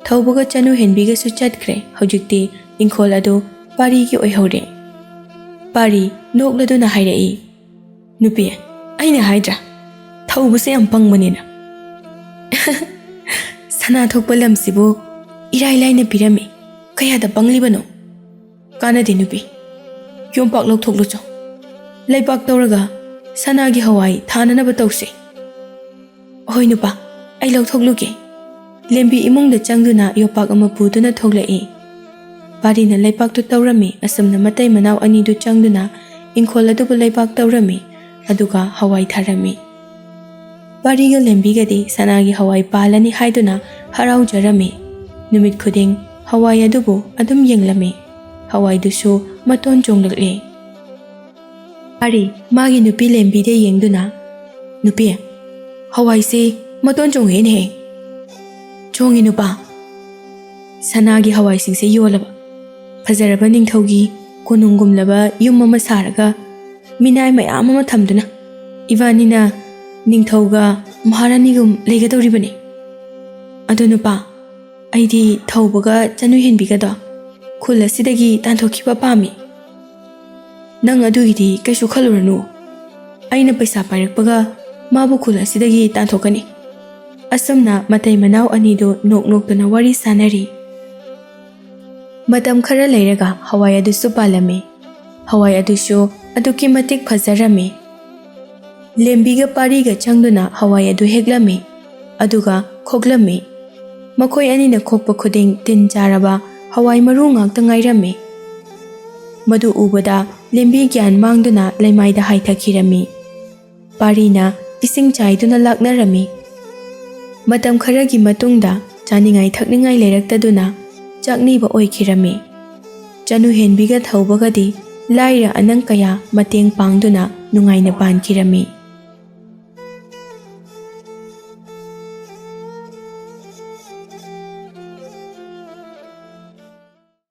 ꯊꯧꯕꯒ ꯆꯅꯨ ꯍꯦꯟꯕꯤꯒꯁꯨ ꯆꯠꯈ꯭ꯔꯦ꯫ ꯍꯧꯖꯤꯛꯇꯤ ꯏꯪꯈꯣꯜ ꯑꯗꯨ ꯄꯥꯔꯤꯒꯤ ꯑꯣꯏꯍꯧꯔꯦ꯫ ꯄꯥꯔꯤ ꯅꯣꯛꯂꯗꯨꯅ ꯍꯥꯏꯔꯛꯏ, "ꯅꯨꯄꯤ, ꯑꯩꯅ ꯍꯥꯏꯗ꯭ꯔꯥ, ꯊꯧꯕꯁꯦ ꯌꯥꯝ ꯄꯪꯕꯅꯦꯅ꯫" "ꯁꯅꯥ ꯊꯣꯛꯄ ꯂꯝꯁꯤꯕꯨ ꯏꯔꯥꯏ ꯂꯥꯏꯅ ꯄꯤꯔꯝꯃꯤ, ꯀꯌꯥꯗ ꯄꯪꯂꯤꯕꯅꯣ?" "ꯀꯥꯟꯅꯗꯦ ꯅꯨꯄꯤ, ꯌꯣꯝꯄꯥꯛ ꯂꯧꯊꯣꯛꯂꯨꯆꯣ꯫ ꯂꯩꯕꯥꯛ ꯇꯧꯔꯒ ꯁꯅꯥꯒꯤ ꯍꯋꯥꯏ ꯊꯥꯅꯅꯕ ꯇꯧꯁꯦ꯫ ꯍꯣꯏ ꯅꯨꯄꯥ, ꯑꯩ ꯂꯧꯊꯣꯛꯂꯨꯒꯦ꯫ ꯂꯦꯝꯕꯤ ꯏꯃꯨꯡꯗ ꯆꯪꯗꯨꯅ ꯌꯣꯄꯥꯛ ꯑꯃ ꯄꯨꯗꯨꯅ ꯊꯣꯛꯂꯛꯏ꯫ ꯄꯥꯔꯤꯅ ꯂꯩꯕꯥꯛꯇꯨ ꯇꯧꯔꯝꯃꯤ꯫ ꯑꯁꯨꯝꯅ ꯃꯇꯩ ꯃꯅꯥꯎ ꯑꯅꯤꯗꯨ ꯆꯪꯗꯨꯅ ꯏꯪꯈꯣꯜ ꯑꯗꯨꯕꯨ ꯂꯩꯕꯥꯛ ꯇꯧꯔꯝꯃꯤ, ꯑꯗꯨꯒ ꯍꯋꯥꯏ ꯊꯥꯔꯝꯃꯤ꯫ ꯄꯥꯔꯤꯒ ꯂꯦꯝꯕꯤꯒꯗꯤ ꯁꯅꯥꯒꯤ ꯍꯋꯥꯏ ꯄꯥꯜꯂꯅꯤ ꯍꯥꯏꯗꯨꯅ ꯍꯔꯥꯎꯖꯔꯝꯃꯤ꯫ ꯅꯨꯃꯤꯠ ꯈꯨꯗꯤꯡ ꯍꯋꯥꯏ ꯑꯗꯨꯕꯨ ꯑꯗꯨꯝ ꯌꯦꯡꯂꯝꯃꯤ꯫ ꯍꯋꯥꯏꯗꯨꯁꯨ ꯃꯇꯣꯟ ꯆꯣꯡꯂꯛꯂꯦ꯫ ꯄꯥꯔꯤ ꯃꯥꯒꯤ ꯅꯨꯄꯤ ꯂꯦꯝꯕꯤꯗ ꯌꯦꯡꯗꯨꯅ, "ꯅꯨꯄꯤ, ꯍꯋꯥꯏꯁꯦ ꯃꯇꯣꯟ ꯆꯣꯡꯉꯛꯑꯦꯅꯦꯍꯦ!" "ꯆꯣꯡꯉꯤ ꯅꯨꯄꯥ꯫ ꯁꯅꯥꯒꯤ ꯍꯋꯥꯏꯁꯤꯡꯁꯦ ꯌꯣꯜꯂꯕ, ꯐꯖꯔꯕ ꯅꯤꯡꯊꯧꯒꯤ ꯀꯣꯅꯨꯡꯒꯨꯝꯂꯕ ꯌꯨꯝ ꯑꯃ ꯁꯥꯔꯒ, ꯃꯤꯅꯥꯏ ꯃꯌꯥꯝ ꯑꯃ ꯊꯝꯗꯨꯅ, ꯏꯕꯥꯅꯤꯅ ꯅꯤꯡꯊꯧꯒ ꯃꯍꯥꯔꯥꯅꯤꯒꯨꯝ ꯂꯩꯒꯗꯧꯔꯤꯕꯅꯤ꯫ ꯑꯗꯣ ꯅꯨꯄꯥ, ꯑꯩꯗꯤ ꯊꯧꯕꯒ ꯆꯅꯨ ꯍꯦꯟꯕꯤꯒꯗꯣ ꯈꯨꯜ ꯑꯁꯤꯗꯒꯤ ꯇꯥꯟꯊꯣꯛꯈꯤꯕ ꯄꯥꯝꯃꯤ꯫ ꯅꯪ ꯑꯗꯨꯒꯤꯗꯤ ꯀꯩꯁꯨ ꯈꯜꯂꯨꯔꯅꯨ꯫ ꯑꯩꯅ ꯄꯩꯁꯥ ꯄꯥꯏꯔꯛꯄꯒ ꯃꯥꯕꯨ ꯈꯨꯜ ꯑꯁꯤꯗꯒꯤ ꯇꯥꯟꯊꯣꯛꯀꯅꯤ꯫" ꯑꯁꯨꯝꯅ ꯃꯇꯩ ꯃꯅꯥꯎ ꯑꯅꯤꯗꯨ ꯅꯣꯛ ꯅꯣꯛꯇꯨꯅ ꯋꯥꯔꯤ ꯁꯥꯅꯔꯤ꯫ ꯃꯇꯝ ꯈꯔ ꯂꯩꯔꯒ ꯍꯋꯥꯏ ꯑꯗꯨꯁꯨ ꯄꯥꯜꯂꯝꯃꯤ꯫ ꯍꯋꯥꯏ ꯑꯗꯨꯁꯨ ꯑꯗꯨꯛꯀꯤ ꯃꯇꯤꯛ ꯐꯖꯔꯝꯃꯤ꯫ ꯂꯦꯝꯕꯤꯒ ꯄꯥꯔꯤꯒ ꯆꯪꯗꯨꯅ ꯍꯋꯥꯏ ꯑꯗꯨ ꯍꯦꯛꯂꯝꯃꯤ, ꯑꯗꯨꯒ ꯈꯣꯛꯂꯝꯃꯤ꯫ ꯃꯈꯣꯏ ꯑꯅꯤꯅ ꯈꯣꯛꯄ ꯈꯨꯗꯤꯡ ꯇꯤꯟ ꯆꯥꯔꯕ ꯍꯋꯥꯏ ꯃꯔꯨ ꯉꯥꯛꯇ ꯉꯥꯏꯔꯝꯃꯤ꯫ ꯃꯗꯨ ꯎꯕꯗ ꯂꯦꯝꯕꯤ ꯒ꯭ꯌꯥꯟ ꯃꯥꯡꯗꯨꯅ ꯂꯩꯃꯥꯏꯗ ꯍꯥꯏꯊꯈꯤꯔꯝꯃꯤ꯫ ꯄꯥꯔꯤꯅ ꯏꯁꯤꯡ ꯆꯥꯏꯗꯨꯅ ꯂꯥꯛꯅꯔꯝꯃꯤ꯫ ꯃꯇꯝ ꯈꯔꯒꯤ ꯃꯇꯨꯡꯗ ꯆꯥꯅꯤꯡꯉꯥꯏ ꯊꯛꯅꯤꯡꯉꯥꯏ ꯂꯩꯔꯛꯇꯗꯨꯅ ꯆꯥꯛꯅꯤꯕ ꯑꯣꯏꯈꯤꯔꯝꯃꯤ꯫ ꯆꯅꯨ ꯍꯦꯟꯕꯤꯒ ꯊꯧꯕꯒꯗꯤ ꯂꯥꯏꯔ ꯑꯅꯪ ꯀꯌꯥ ꯃꯇꯦꯡ ꯄꯥꯡꯗꯨꯅ ꯅꯨꯡꯉꯥꯏꯅ ꯄꯥꯟꯈꯤꯔꯝꯃꯤ꯫